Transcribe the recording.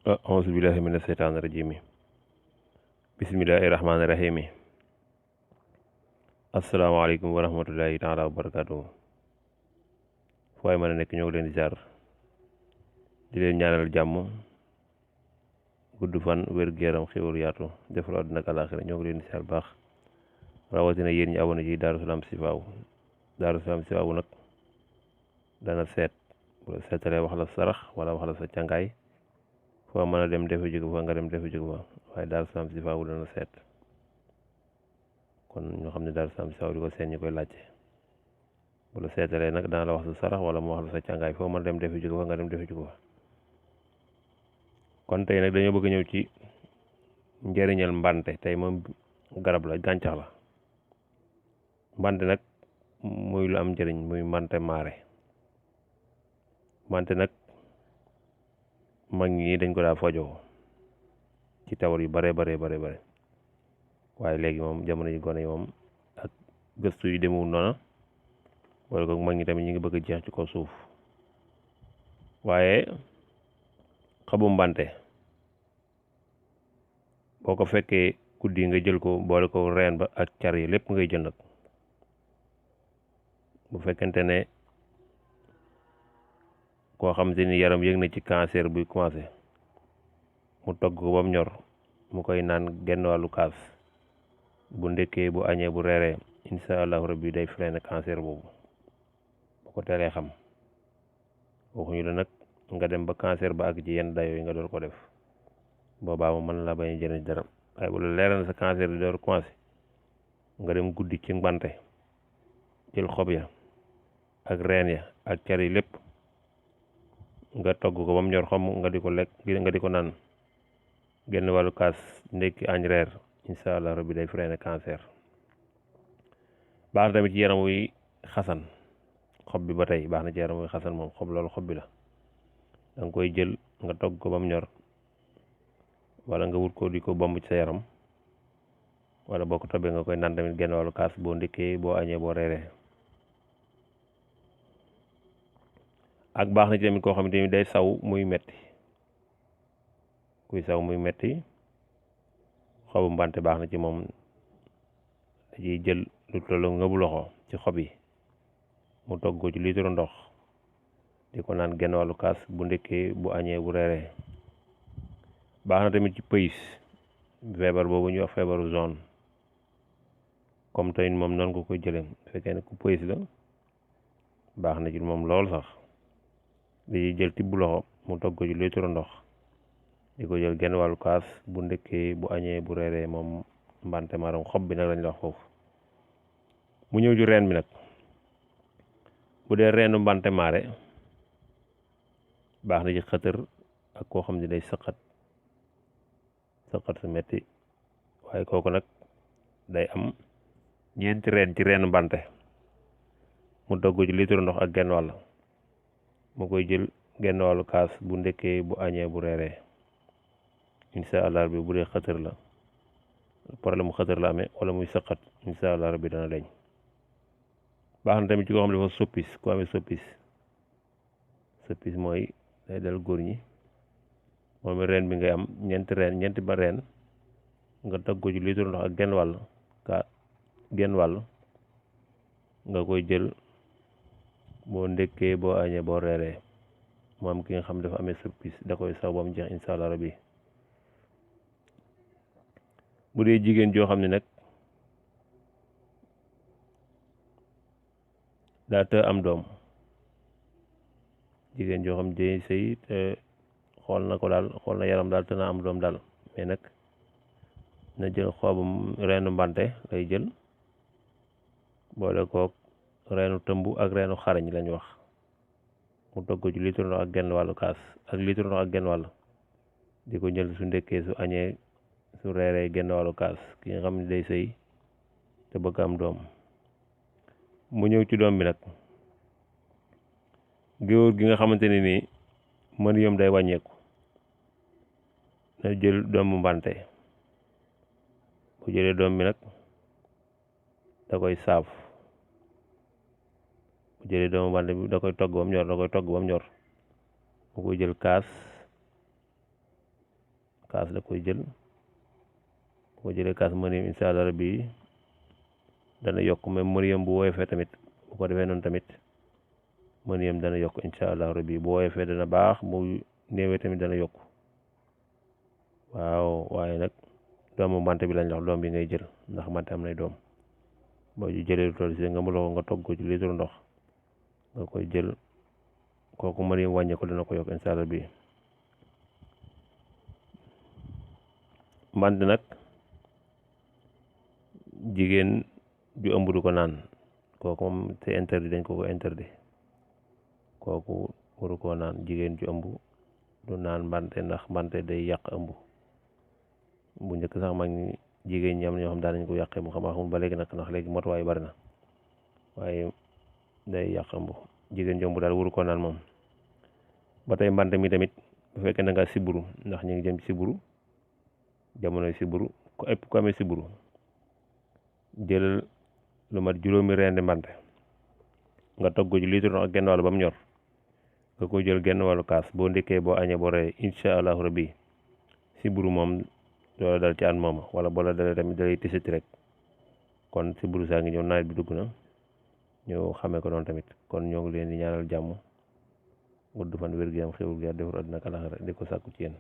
auzu billahi mina seytaani rajim bismillahi rahmaani rahim asalaamaaleykum wa rahmatullahi taala wa barakatuhu fu waay mën a nekk ñoo ngi leen di jaar di leen ñaanal jàmm gudd fan wér-gu-yaram xéwal yaatu defal àdduna ak àllaaxira ñoo ngi leen di jaar baax rawatina yéen ñi abonné ci Darou Salam Chifahou Darou Salam Chifahou nag dana seet bu la seetalee wax la sarax wala wax la sa càngaay foo mën a dem defu jóg fa nga dem defu jóg fa waaye Darou Salam Chifahou dana seet kon ñoo xam ne Darou Salam Chifahou di ko seen ñu koy laajte bu la seetalee nag dana la wax sa sarax wala mu wax la sa càngaay foo mën a dem defu jóg fa nga dem defu jóg fa kon tey nag dañoo bëgg ñëw ci njëriñal mbante. Tey moom garab la gàncax la. mbante nag muy lu am njëriñ muy mbante mare. mbante nag mag ñi dañ ko daa fajoo ci tawar yu bare waaye léegi moom jamono ji gone yi moom ak gëstu yu demewul noona wala ko mag ñi tamit ñu ngi bëgg a jeex ci kaw suuf. waaye xabu mbante boo ko fekkee guddi nga jël ko boole ko reen ba ak car yi lépp ngay jël nag. bu fekkente ne koo xam te ni yaram yëg na ci cancer buy commencé mu togg ko ba mu ñor mu koy naan genn wàllu kaas bu ndekkee bu añee bu reeree insha allahu rabbi day freiné cancer boobu bu ko teelee xam. waxuñu la nag nga dem ba cancer ba àgg ci yenn dayoo yi nga door ko def boobaa moom mën na la bañ a jëriñ dara waaye bu la leeral na sa cancer di door commencé nga dem guddi ci mbante jël xob ya ak reen ya ak car yi lépp nga togg ko ba mu ñor xom nga di ko lekk nga di ko naan genn wàllu kaas ndekki añ reer insha allah rabbi day freiné cancer. baax na tamit ci yaram wuy xasan xob bi ba tey baax na ci yaram wuy xasan moom xob loolu xob bi la danga koy jël nga togg ko ba mu ñor wala nga wut ko di ko bomb ci sa yaram wala boo ko tobbee nga koy naan tamit genn wàllu kaas boo ndikkee boo añee boo reeree. ak baax na ci tamit koo xam ne day saw muy metti kuy saw muy metti xobu mbante baax na ci moom. da ciy jël lu tollu ngëbu loxo ci xob yi mu togg ko ci litre ndox di ko naan genn wàllu kaas bu ndekkee bu añee bu reeree. baax na tamit ci pëyis feebar boobu ñuy wax feebaru zone comme tey moom noonu ko koy jëlee bu fekkee ne ku pëyis la baax na ci moom lool sax. dañuy jël tibb loxo mu togg ko ci litre ndox di ko jël genn wàllu kaas bu ndekkee bu añee bu reeree moom mbante maram xob bi nag lañ la wax foofu. mu ñëw ci reen bi nag bu dee reenu mbante mare baax na ci xëtër ak koo xam ne day sëqat su metti waaye kooku nag day am ñeenti reen ci reenu mbante mu togg ci litre ndox ak genn wàll mu koy jël genn wàllu kaas bu ndekkee bu añee bu reeree insha allah bi bu dee xëtër la problème mu xëtër la amee wala muy sëqat insha allah rabbi dana deñ. baax na tamit ci koo xam ne dafa soppis ku amee soppis mooy day dal góor ñi moom reen bi ngay am ñeenti ba reen nga togg ko ci litre ndox ak genn wàll nga koy jël boo ndekkee boo añee boo reeree moom ki nga xam dafa amee soppis da koy saw ba mu jeex insha allah rabbi. bu dee jigéen joo xam ne nag daa të am doom jigéen joo xam day sëy te xool na yaram daal te na am doom daal mais nag na jël xoobum reenu mbante lay jël boole kook reenu tëmb ak reenu xarañ lañ wax mu togg ko ci litre ndox ak genn wàllu kaas ak litre ndox ak genn wàll di ko jël su ndekkee su añee su reeree genn wàllu kaas ki nga xam ne day sëy te bëgg am doom. mu ñëw ci doom bi nag góor gi nga xamante ne nii mën yom day wàññeeku na jël doomu mbante bu jëlee doom bi nag da koy saaf bu jëlee doomu mbante bi da koy togg ba mu ñor mu koy jël kaas kaas da koy jël bu ko jëlee kaas mëneem incha allah rabbi dana yokk même mëneem bu woyofee tamit bu ko defee noonu tamit mëneem dana yokk incha allah rabbi bu woyofee dana baax bu néewee tamit dana yokk waaw. waaye nag doomu mbante bi lañ wax doom bi ngay jël ndax mbante am nay doom boo ju jëlee lu toll si nga mu loxo nga togg ko ci litre ndox nga koy jël kooku mëneem wàññi ko dana ko yokk incha allah bi mbante nag jigéen ju ëmb du ko naan kooku moom c'est interdit, dañ ko interdit kooku waru koo naan. jigéen ju ëmb du naan mbante ndax mbante day yàq ëmb. bu njëkk sax mag ñi jigéen ñi am ñoo xam daan nañ ko yàqee mu xamul ba léegi nag ndax léegi motuwaay bari na waaye day yàq ëmb. jigéen ju ëmb daal waru koo naan moom. ba tey mbante mi tamit bu fekkee da nga siburu ndax ñu ngi jëm ci siburu jamonoy siburu ko ëpp ko amee siburu jël lu mat juróomi rendi mbante nga togg ci litre ak genn wàll ba mu ñor nga koy jël genn wàllu kaas boo ndékkee boo añee boo ree incha allahu rabbi siburu moom doola dal ci an mooma wala boo la dalee tamit dalay tisiti rek. kon siburu saa ngi ñëw nawet bi dugg na ñu xamee ko noonu tamit kon ñoo ngi leen di ñaanal jàmm gudd fan wér gu yaram xéwal gi defar àddina ak àllaaxira di ko sàkku ci yéen.